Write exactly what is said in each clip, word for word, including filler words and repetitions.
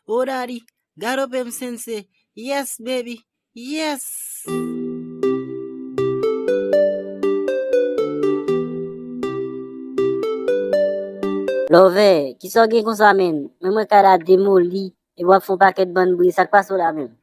Oh daddy, God open sense. Yes, baby. Yes. Love, kisa w gen konsa menm? Menm mwen kay la demoli, epi w ap fè yon pakèt bann bri, sa k pase w la menm?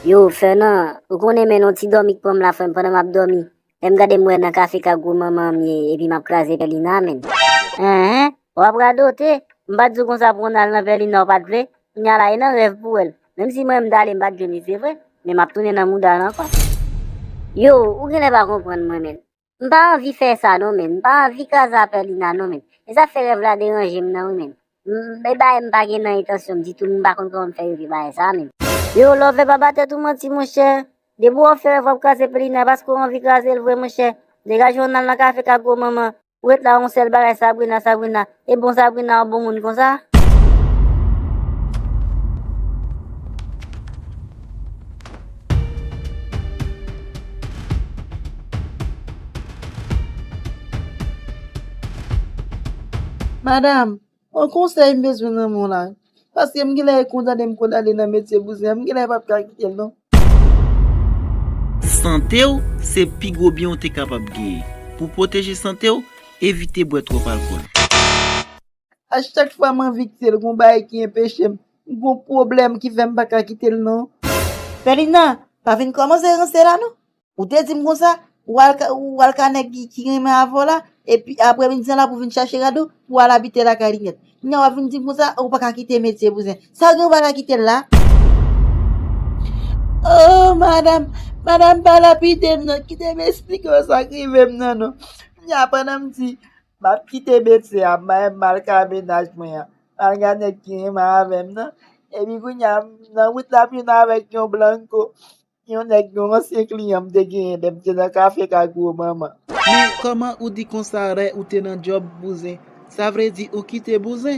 Yo, Fènan, ou konnen menm yon ti dòmi k pran m la frè m pandan m ap dòmi. Lè m gade m wè nan kafe ka gwo manman m ye, epi m ap kraze Pèlina menm. Enhen, w ap radote, m pa t di w konsa pou w al nan Pèlina w pa t vle, kounya la e nan rèv pou w wè l. Menm si mwen m t ale m pa t jwenn li se vre, men m ap tounen nan mouda l ankò. Yo, ou genlè pa konprann mwen menm. M pa anvi fè sa non menm, m pa anvi kraze a Pèlina non menm. E sa k fè rèv la deranje m nan wi menm. M, e bagay m pa gen nan entansyon m ditou, m pa konn kòman m fè rive bagay sa menm. Yo, Love pa ba tèt ou manti monchè. Depi w ap fè rèv w ap kraze Pèlina paske w anvi kraze l vre monchè. Degaje w n al nan kafe ka gwo manman. Ou ret la yon sèl bagay Sabrina, Sabrina. E bon Sabrina yon bon moun konsa? Madanm, yon konsèy m bezwen nan men w la. Paske m genlè kondane m kondane nan metye bouzen an, m genlè p ap ka kite l non. Sante w se pi gwo byen w te kapab genyen. Pou pwoteje sante w, evite bwè twòp alkòl. A chak fwa m anvi kite l, gon bagay ki enpeche m. Gon pwoblèm ki fè m pa ka kite l non. Pèlina, pa vin kòmanse ranse la non. Ou te di m konsa, ou al ka, ou al ka nèg ki, ki renmen avè w la, epi aprè midi an la pou vin chache rad ou, pou al abite lakay li nèt. Kounya w ap vin di m konsa, ou pa ka kite metye bouzen. Sa w gen ou pa ka kite l la? Oh, madanm, madanm pa lapide m non, kite m esplike w sa k rive m nan non. Kounya pandan m di, m ap kite metye a, m al ka mennaj mwen an. M al gade nèg ki renmen avè m nan. Epi kounya, nan wout l ap jwenn avèk yon blanko. Yon nèg, yon ansyen kliyan m te genyen lè m te nan kafe ka gwo manman. Men kòman ou di konsa rè ou te nan djòb bouzen? Sa vle di ou kite bouzen?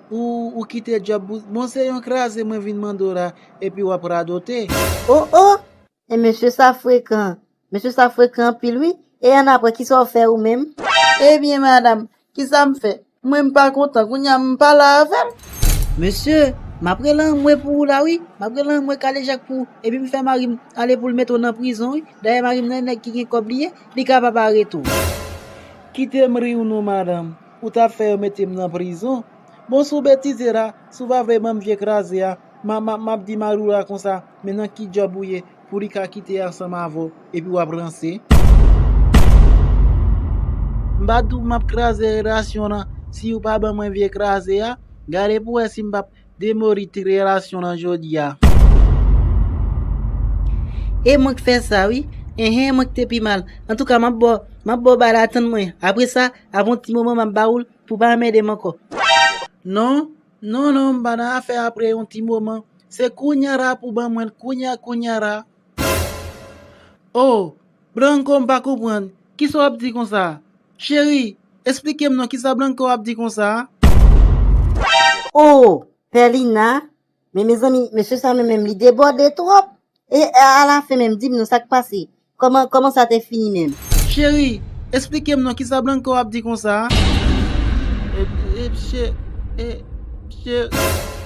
Ou, ou kite djòb bouzen? Bon se yon kraze mwen vin mande w la epi w ap radote. Oh oh! E mesye sa frekan. Mesye sa frekan anpil wi. E annapre kisa w fè ou menm? Ebyen madanm, kisa m fè? Mwen m pa kontan, kounya m pa la avè l. Mesye, m ap rele anmwe pou ou la wi. M ap rele anmwe kalejak pou ou. Epi m fè mari m ale pou l mete w nan prizon wi. Dayè mari m nan nèg ki gen kòb li ye, li kapab arete w. Kite m ri w non madanm. Ou t ap fè yo mete m nan prizon? Bon si w betize la, si w pa vle ban m vye kraze a, m a, m a, m ap di mari w la konsa, men nan ki djòb ou ye, pou li ka kite ansanm avè w epi w ap ranse. M pa di w m ap kraze relasyon w lan si w pa ban mwen vye kraze a. Gade pou w wè si m p ap demoli relasyon w lan jodi a. E mwen k fè sa wi. Enhen, e mwen k te pi mal. Antouka, m ap ba w, m ap ba w bagay la, tann mwen. Apre sa, ap yon ti moman m ap ba w l pou w pa anmède m ankò. Non, non, non, m pa nan afè apre yon ti moman. Se kounya la pou w ban mwen l, kounya, kounya la. Oh, Blanco m pa konprann. Kisa w ap di konsa? Cheri, esplike m non kisa Blanco ap di konsa? Oh, Pèlina, men mezanmi, mesye sa menm, menm li debòde twòp. E alafen menm, di m non sa k pase. Kòman, kòman sa te fini menm? Cheri, esplike m non kisa Blanco ap di konsa? E, e, che, e, che.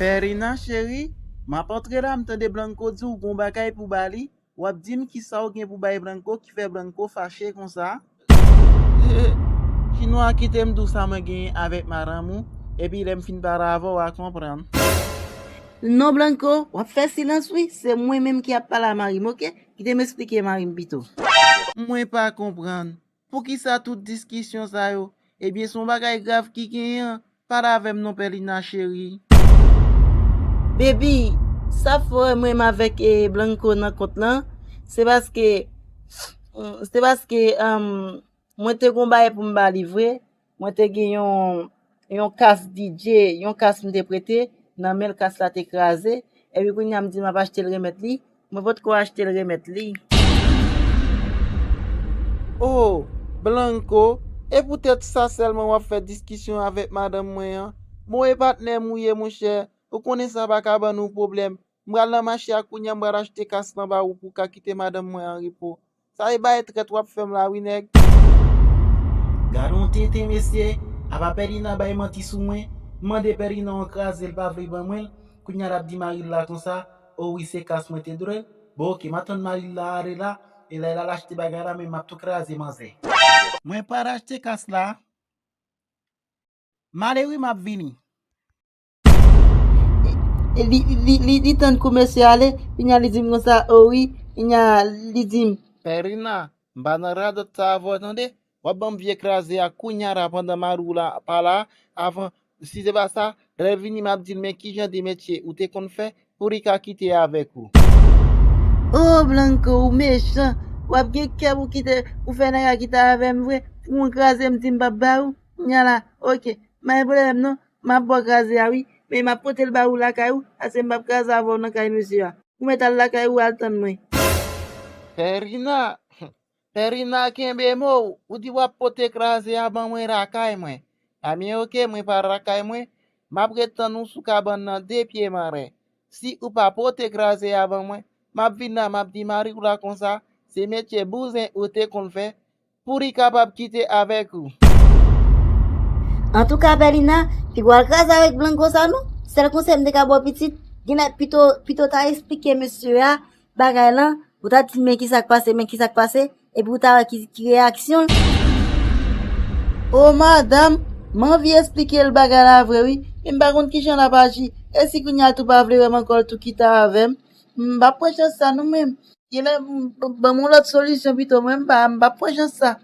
Pèlina cheri, m ap antre la, m tande Blanco di w gon bagay pou ba li. W ap di m kisa w gen pou bay Blanco ki fè Blanco fache konsa? Chinwa, kite m di w sa mwen genyen avèk madanm ou, epi lè m fin pale avè w, w a konprann. Non Blanco, w ap fè silans wi, se mwen menm ki ap pale a mari m, oke? Kite m esplike mari m pito. Mwen pa konprann. Poukisa tout diskisyon sa yo? Ebyen, se yon bagay grav ki genyen an. Pale avè m non Pèlina cheri. Baby, sa fè w wè mwen menm avèk e, Blanco nan kont lan, se paske, se paske, um, mwen te gon bagay pou m ba li vre, mwen te gen yon, yon kas D J, yon kas m te prete, nan men l kas la te kraze, epi kounya m di m ap achte l remèt li, mwen potko achte l remèt li. Oh, Blanco, e poutèt sa sèlman w ap fè diskisyon avèk madanm mwen an? Bon, e patnè m ou ye, monchè. Ou konnen sa pa ka ban nou pwoblèm. M pral nan mache a kounya, m pral achte kas lan ba ou pou w ka kite madanm mwen an repo. Sa e bagay trèt w ap fè m la wi nèg. Gad on tenten mesye, apa Pèlina bay manti sou mwen, m mande Pèlina yon kraze l pa vle ban mwen l, Kounye a l ap di mari l la konsa, o wi, se kas mwen te dwe l. Bon, oke, m a tann mari l la ale la, e lè l al achte bagay la, men m ap tou kraze manzè. Mwen pa rachte kas la. M ale wi, m ap vini. Li, li, li, li tann kou mesye ale, kounye a li di m konsa, o wi, kounye a li di m. Pèrina, m pa nan radòt sa avè w tande. W ap ban m vye kraze a kounye a la pandan mari w la pa la, avan, si se pa sa, lè l vini m ap di l men kijan de metye ou te konn fè pou li ka kite avèk ou. O Blanco, ou mechan, w ap gen kè pou kite, pou fè nèg la kite avè m vre, pou w kraze m di m p ap ba ou, kounye a la, oke, pa gen pwoblèm non. M ap ba w kraze a wi, men m ap pote l ba ou lakay ou, paske m p ap kraze avè w nan kay mesye a. Ou mèt al lakay ou al tann mwen. Pèrina, Pèrina, kenbe mo w, ou di w ap pote kraze a ban mwen lakay mwen. Ebyen oke, mwen pral lakay mwen, m ap ret tann ou sou kabann nan de pye mare. Si ou pa pote kraze a ban mwen, m ap vin la, m ap di mari w la konsa, se metye bouzen ou te konn fè, pou li kapab kite avèk ou. Antouka, Pèrina, piga w al kraze avèk Blanco sa non. Sèl konsèy m te ka ba w pitit, genlè pito, pito ta eksplike mesye a bagay lan, ou ta di l men kisa k pase, men kisa k pase, epi ou ta wè ki, ki reyaksyon l. O madanm, m anvi eksplike l bagay la vre wi, men m pa konn kijan l ap aji. E si kounye a l tou pa vle wè m ankò, l tou kite avè m? M p ap pran chans sa non mwen. Genlè, m, ban m yon lòt solisyon pito, mwen m pa, m p ap pran chans sa.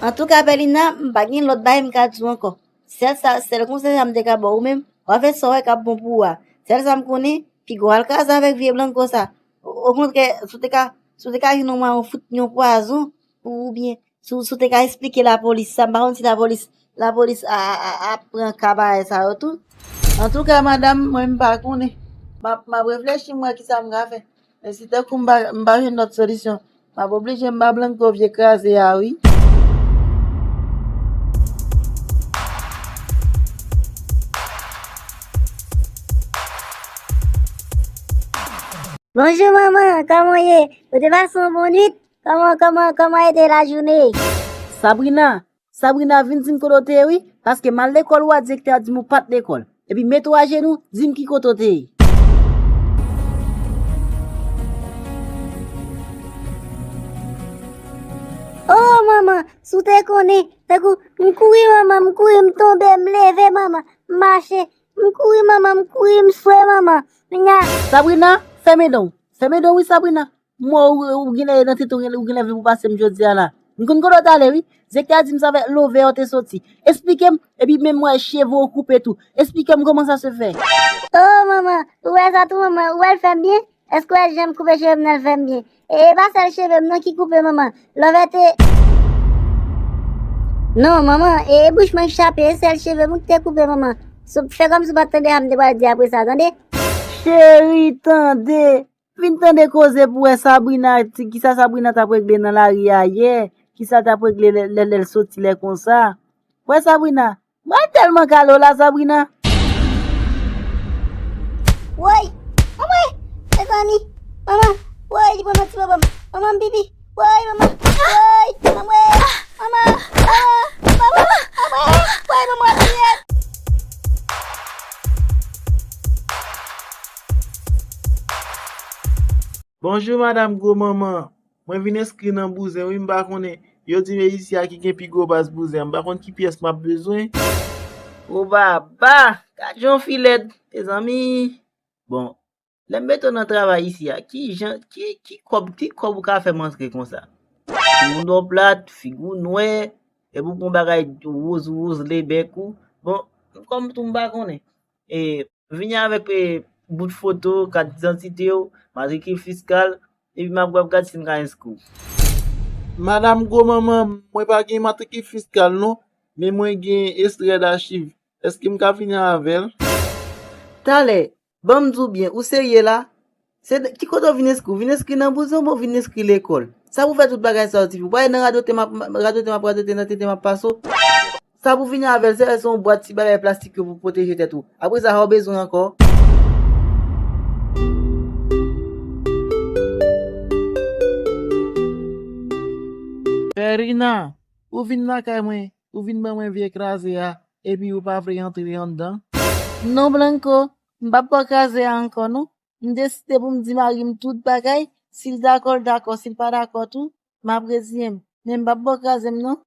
Antouka, Pèrina, m pa gen lòt bagay m ka di w ankò. Sèl sa, sèl konsèy sa m te ka ba w menm, w a fè sa w wè k ap bon pou ou a. Sèl sa m konnen, piga w al kraze avèk vye Blanco sa. O, okontrè, si w te ka, si w te ka jwenn yon mwayen w fout yon pwazon, ou, oubyen si w, si w te ka eksplike lapolis sa, m pa konn si lapolis, lapolis a, a, a, ap pran ka bagay sa yo tou. Antouka, madanm, mwen m pa konnen. M ap, m ap reflechi, m wè kisa m ka fè. Men si tankou m pa, m pa jwenn lòt solisyon, m ap oblije m ba Blanco vye kraze a wi. Bonjou manman, kòman w ye? Ou te pase yon bon nwit? Kòman, kòman, kòman ete lajounen? Sabrina, Sabrina, vin di m kote w te ye wi, paske m al lekòl ou a, direktè a di m ou pa t lekòl. Epi mete w ajenou, di m ki kote w te ye. Oh manman, si w te konnen, tankou m kouri manman, m kouri, m tonbe, m leve manman, m mache, m kouri manman, m kouri, m swe manman. Kounye a. Sabrina, fèmen dan w. Fèmen dan w wi Sabrina. M wè ou, ou genlè nan tete w, ou genlè vle pou pase m jodi a la. M konn kote w t ale wi. Direktè a di m se avèk lovè w te soti. Esplike m, epi menm m wè cheve w koupe tou. Esplike m kòman sa se fè. Oh manman, ou wè sa tou manman, ou wè l fè m byen? Èske w wè jan m koupe cheve m nan l fè m byen? E, e pa sèl cheve m non ki koupe manman. Lovè te. Non manman, e, e bouch mwen k chape, e sèl cheve m wi ki te koupe manman. Sou, fè kòmsi w pa t tande sa m te pral di apre sa, tande? Cheri, tande. Vin tande koze pou wè Sabrina, ti, kisa Sabrina t ap regle nan lari a yè, kisa l t ap regle lè, lè, lè l soti lè konsa. Wè Sabrina, mwen tèlman kale w la Sabrina. Woy, anmwe, mezanmi, manman, woy, li pran nan ti bòbò m, manman m pipi, woy, manman, woy, anmwe, manman, manman, manman, anmwe, woy, manman, anmwe. Bonjou madanm gwo manman, mwen vin enskri nan bouzen wi, m pa konnen, yo di m e isi a ki gen pi gwo baz bouzen an, m pa konn ki pyès m ap bezwen. O baba, gad jan fi lèd, mezanmi. Bon, lè m mete w nan travay isi a, ki jan, ki, ki kòb, ki kòb ou ka fè m antre konsa? Timoun dò plat, figi w nwè, epi w gon bagay woz, woz le bèk ou. Bon, kòm tou m pa konnen. E, vini avèk, e, bout foto, kat didantite w, matrikil fiskal, epi m ap, ap gad si m ka enskri w. Madanm gwo manman, mwen pa gen matrikil fiskal non, men mwen gen estrè dachiv. Èske m ka vini avè l? Talè, ban m di w byen, ou serye la? Se ki kote w vin enskri? W vin enskri nan bouzen w oubyen w vin enskri lekòl? Sa pou fè tout bagay sa yo, tifi? Ou pa wè nan radote m ap, radote m ap radote nan tete m ap pase w? Sa pou vini avè l, se, se yon bwat ti bagay plastik yo pou pwoteje tèt ou. Apre sa, sa w bezwen ankò? Pèrina, ou vin lakay mwen, ou vin ban mwen vye kraze a, epi ou pa vle antre anndan? Non, Blanco, M p ap ba w kraze a ankò non. M deside pou m di mari m tout bagay. Si l dakò, l dakò. Si l pa dakò tou, m ap reziyen m. Men m p ap ba w kraze m non.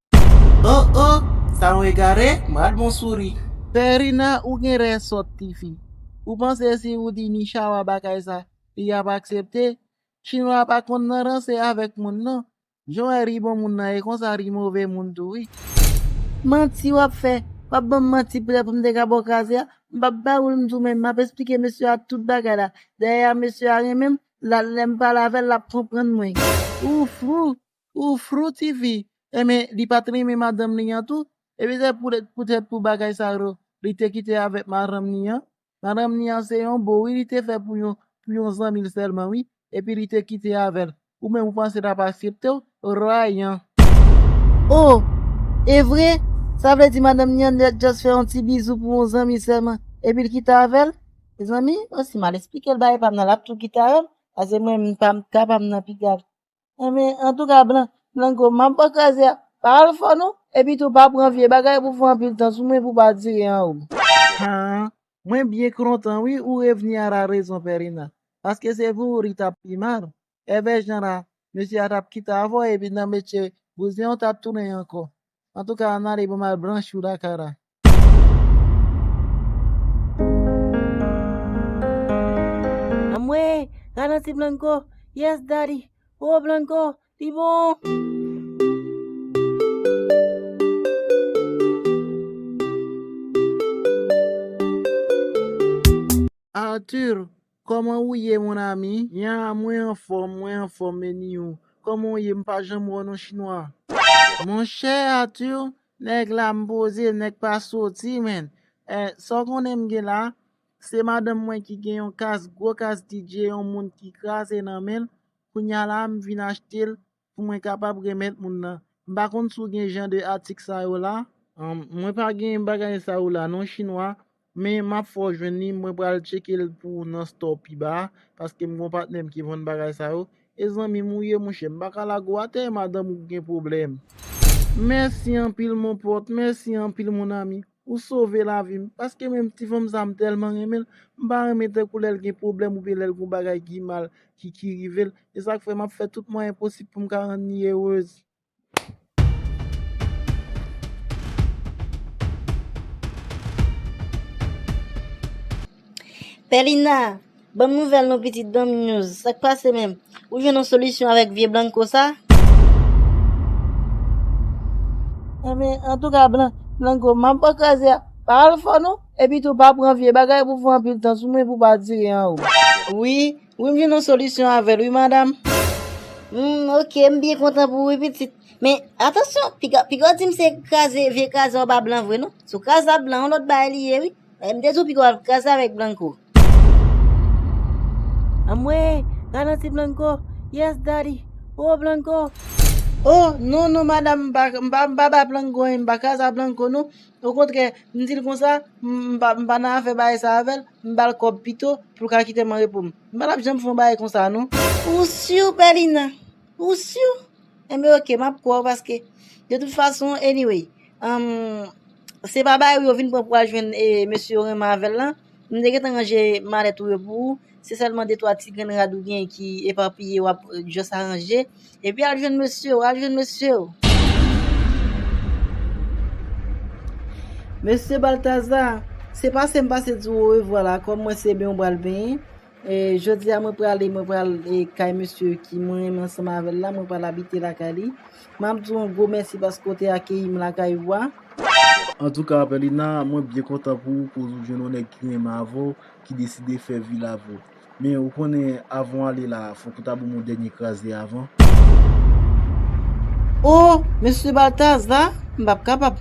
Oh oh, sa yon egare, m al bon souri. Perina, ou gen lè sòt tifi. Ou panse si ou di Nichawa bagay sa, li ap aksepte? Chinwa pa konn nan ranse avèk moun non. Jan w wè li bon moun nan, e konsa li move moun tou wi. Manti w ap fè. W ap ban m manti poutèt pou m te ka ba w kraze a. M p ap ba ou l, m di w men, m ap esplike mesye a tout bagay la. Dayè mesye a renmen m, lè m pale avè l, l ap konprann mwen. Ou frou, ou frou tifi. Enben, li pa t renmen madanm li an tou? Epi se poutèt pou bagay sa yo li te kite avèk madanm li an? Madanm li an se yon bo wi li te fè pou yon pou yon zanmi l sèlman wi, epi li te kite avè l. Ou menm ou panse l ap aksepte w? Rayan. Oh, e vre? Sa vle di madanm li an just fè yon ti bizou pou yon zanmi sèlman, epi l kite avè l? Mezanmi, oh, si m al esplike l bagay pa m nan, l ap tou kite avè l. Paske mwen menm pa m kapab nan piga. Enben, antouka, Blan, Blanko, m ap ba w kraze a. Pa al fò non, epi tou pa pran vye bagay pou fè anpil tan sou mwen pou pa dire an ou. Han, mwen byen kontan wi ou revni a la rezon Perina, paske se pou ou li t ap pi mal. Evè jan la, mesye a t ap kite avè w epi nan metye bouzen w t ap tounen ankò. Antouka, ann ale pou m al blanchi w lakay la. Anmwey, ralanti Blanko. Yes, daddy. Oh, Blanko, li bon. Arthur, kòman ou ye, mon ami? Ya, mwen anfòm, mwen anfòm, e ni ou? Kòman w ye? M pa janm wè w non, chinwa. Monchè Arthur, nèg la m poze, nèg pa soti, menn. Eh, sa w konnen m gen la? Se madanm mwen ki gen yon kas, gwo kas D J, yon moun ki kraze nan men l. Kounye a la, m vin achte l pou mwen kapab remèt moun nan. M pa konn si w gen jan de atik sa yo la. Ahn, mwen pa gen bagay sa yo la non, chinwa. Men m ap fè w jwenn li, mwen pral tcheke l pou w nan store pi ba a, paske m gen yon patnè m ki vann bagay sa yo. E zanmi m ou ye, monchè, m pa ka lage w atè, madanm ou gen pwoblèm. Mèsi anpil, mon pote, mèsi anpil, mon ami. Ou sove lavi m, paske menm ti fanm sa m tèlman renmen l, m pa renmen tankou lè l gen pwoblèm oubyen lè l gen yon bagay ki mal ki ki rive l. E sa k fè m ap fè tout mwayen posib pou m ka rann li erez. Pèlina, ban m nouvèl non pitit, ban m news. Sa k pase menm? Ou jwenn yon solisyon avèk vye Blanko sa? Enben, antouka, Blan, Blanko, m ap ba w kraze a. Pa al fò non. Epi tou, pa pran vye bagay pou fè anpil tan sou mwen pou pa dire an ou. Wi, wi, m jwenn yon solisyon avè l, wi, madanm. Hmm, ok, m byen kontan pou ou, wi, pitit. Men, atansyon, piga, piga w di m se kraze, vye kraze w ba Blan vre, non. Si w kraze a Blan, yon lòt bagay li ye, wi. Men m te di w piga w ap kraze avèk Blanko. Anmwey, ralanti Blanko. Yes, daddy. Oh, Blanko. Oh, non, non, madanm, m pa, m pa, m pa ba Blanko, m pa kraze a Blanko, non. Okontrè, m di l konsa, m, m pa, m pa nan afè bagay sa avè l, m ba l kòb pito pou l ka kite m an repo m. M pa t ap janm fè yon bagay konsa, non. Ou si, Pèlina? Ou si? Enben, ok, m ap kwè w paske, de tout fason, anyway, um, se pa bagay ou yo vin pran pou al jwenn e, mesye yo renmen avè l lan. M te gentan ranje malèt ou yo pou ou. Se sèlman de twa ti grenn rad ou gen ki epapiye w ap just aranje. Epi al jwenn mesye w, al jwenn mesye w. Mesye Baltazar, se pase m pase di w orevwa la, kòm mwen se ben w pral benyen. E, jodi a mwen prale, mwen pral e, kay mesye ki mwen renmen ansanm avè l la, mwen pral abite lakay li. M ap di w yon gwo mèsi paske w te akeyi m lakay ou a. Antouka, Pèlina, mwen byen kontan pou ou koz ou jwenn yon nèg ki renmen avè w, ki deside fè vi l avè w. Men ou konnen, avan w ale la, fòk ou ta ban m yon dènye kraze avan. Oh, mesye Baltazar, m p ap kapab.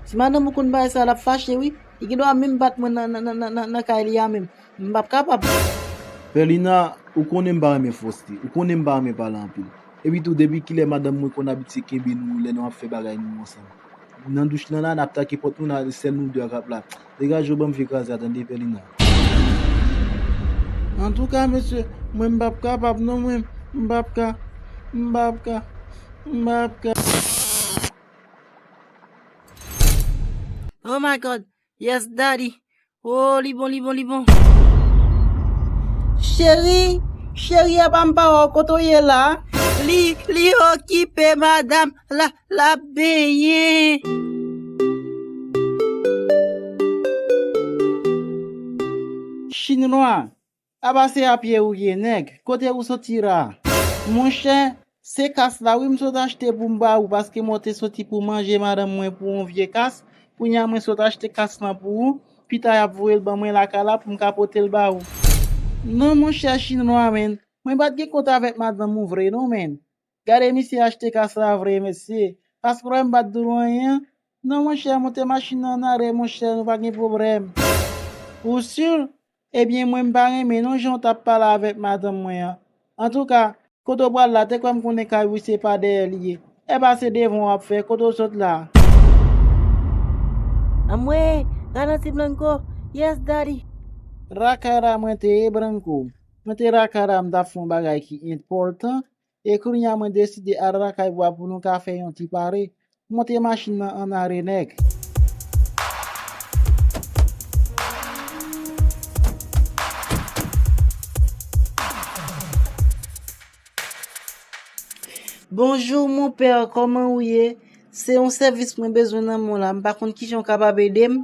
Si madanm ou konn bagay sa, l ap fache wi. Li gen dwa menm bat mwen nan, nan, nan, nan, nan, nan kay li a menm. M p ap kapab. Pèlina, ou konnen m pa renmen fòse, ou konnen m pa renmen pale anpil. Epi tou, depi kilè madanm mwen konn abitye kenbe nou lè nou ap fè bagay nou ansanm? Nan douch lan la, n ap take pòt nou, n a, sèl nou de k ap la. Degaje w ban m vye kraze a tande, Pèlina. Antouka, mesye, mwen m p ap kapab non, mwen, m p ap ka, m p ap ka, m p ap ka. Oh my God, yes, daddy. Oh, li bon, li bon, li bon. Cheri, cheri, apa m pa wè w, kote w ye la? Li, li okipe madanm la, l ap benyen. Chinwa, apa se a pye ou ye, nèg? Kote ou soti la? Monchè, se kas la wi m sot achte pou m ba ou, paske mwen te soti pou manje madanm mwen pou yon vye kas. Kounye a mwen sot achte kas lan pou ou. Pita y ap voye l ban mwen lakay la pou m ka pote l ba ou. Non, monchè Chinwa, menn. Mwen pa t gen kont avèk madanm ou vre, non, menn. Gade misye achte kas la vre, mesye. Paspò m pa t di w anyen. Non, monchè, monte machin nan an arè, monchè, nou pa gen pwoblèm. Ou si? Ebyen, mwen m pa renmen non jan w t ap pale avèk madanm mwen an. Antouka, kote w pral la, te kwè m konnen kay ou se pa dèyè li ye. Epa se devan w ap fè, kote w sot la? Anmwey, ralanti Blanco. Yes, daddy. Lakay la mwen te ye, Blanco. Mwen te lakay la, m t ap fè yon bagay ki enpòtan. E kounye a mwen deside al lakay ou a pou nou ka fè yon ti pale. Monte machin nan an arè, nèg. Bonjou, mon pè, kòman ou ye? Se yon sèvis mwen bezwen nan men w la, m pa konn kijan w kapab ede m.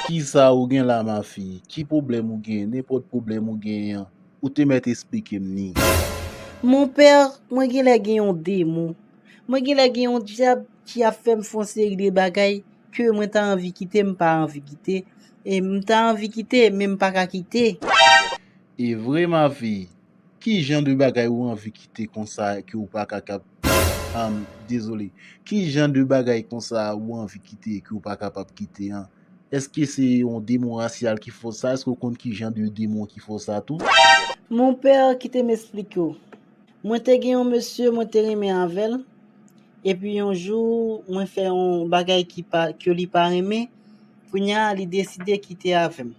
Kisa ou gen la, mafi? Ki pwoblèm ou gen? Nenpòt pwoblèm ou genyen an, ou te mèt esplike m ni. Mon pè, mwen genlè gen yon demon. Mwen genlè gen yon dyab ki ap fè m fè yon seri de bagay ke mwen ta anvi kite, m pa anvi kite. E m ta anvi kite, men m pa ka kite. E vre, mafi? Ki jan de bagay ou anvi kite konsa ke ou pa ka kap, um, dezole. Ki jan de bagay konsa ou anvi kite ke ou pa kapab kite an? Èske se yon demon rasyal ki fè w sa? Èske w konn ki jan de demon ki fè w sa tou? Mon pè, kite m esplike w. Mwen te gen yon mesye, mwen te renmen avè l. Epi yon jou, mwen fè yon bagay ki pa, ke li pa renmen. Kounye a, li deside kite avè m.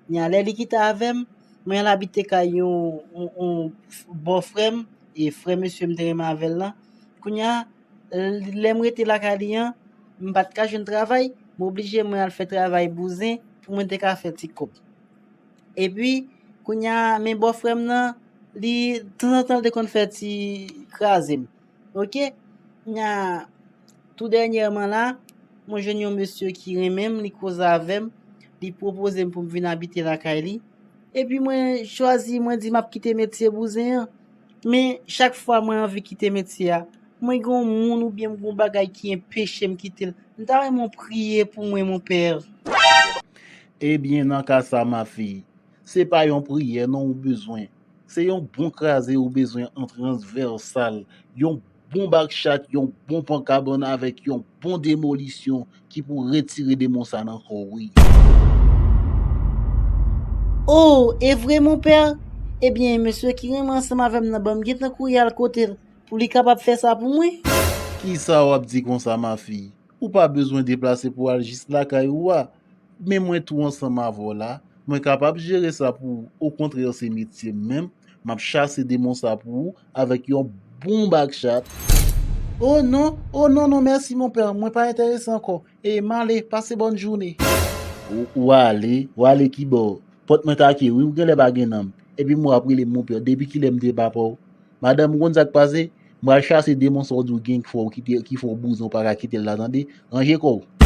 Kounye a, lè li kite avè m, mwen al abite kay yon, yon, yon bò frè m, e frè mesye m te renmen avè l lan. Kounye a, lè m rete lakay li an, m pa t ka jwenn travay, m oblije mwen al fè travay bouzen pou mwen te ka fè ti kòb. Epi, kounye a, men bò frè m nan, li, tanzantan, li te konn fè ti kraze m. Oke? Kounye a, tou dènyèman la, mwen jwenn yon mesye ki renmen m, li koze avè m, li pwopoze m pou m vin abite lakay li. Epi mwen chwazi, mwen di m ap kite metye bouzen an. Men, chak fwa mwen anvi kite metye a, mwen gen yon moun oubyen m gen yon bagay ki enpeche m kite l. M ta renmen w priye pou mwen, mon pè. Ebyen, nan ka sa, mafi, se pa yon priyè non ou bezwen. Se yon bon kraze ou bezwen an transvèsal, yon bon bakchat, yon bon pan kabann avèk yon bon demolisyon ki pou retire demon sa nan kò w, wi. Oh, e vre, mon pè? Ebyen, mesye ki renmen ansanm avè m nan ban m gentan kouri al kote l pou li kapab fè sa pou mwen. Kisa w ap di konsa, mafi? Ou pa bezwen deplase pou al jis lakay ou a. Men mwen tou ansanm avè w la. Mwen kapab jere sa pou ou. Okontrè, se metye m menm. M ap chase demon sa pou ou avèk yon bon bakchat. Oh non, oh non, non, mèsi, mon pè. Mwen pa enterese ankò. E m ale, pase bòn jounen. Ou, ou ale, ou ale kibò? Pòt mwen take, wi, ou genlè pa gen nanm. Epi m wè w ap rele m, mon pè, depi kilè m te papa w? Madanm, ou konn sa k pase? M pral chase demon sa w di w gen ki fè w kite, ki fè w bouzen, w pa ka kite l la, tande? Ranje kò w.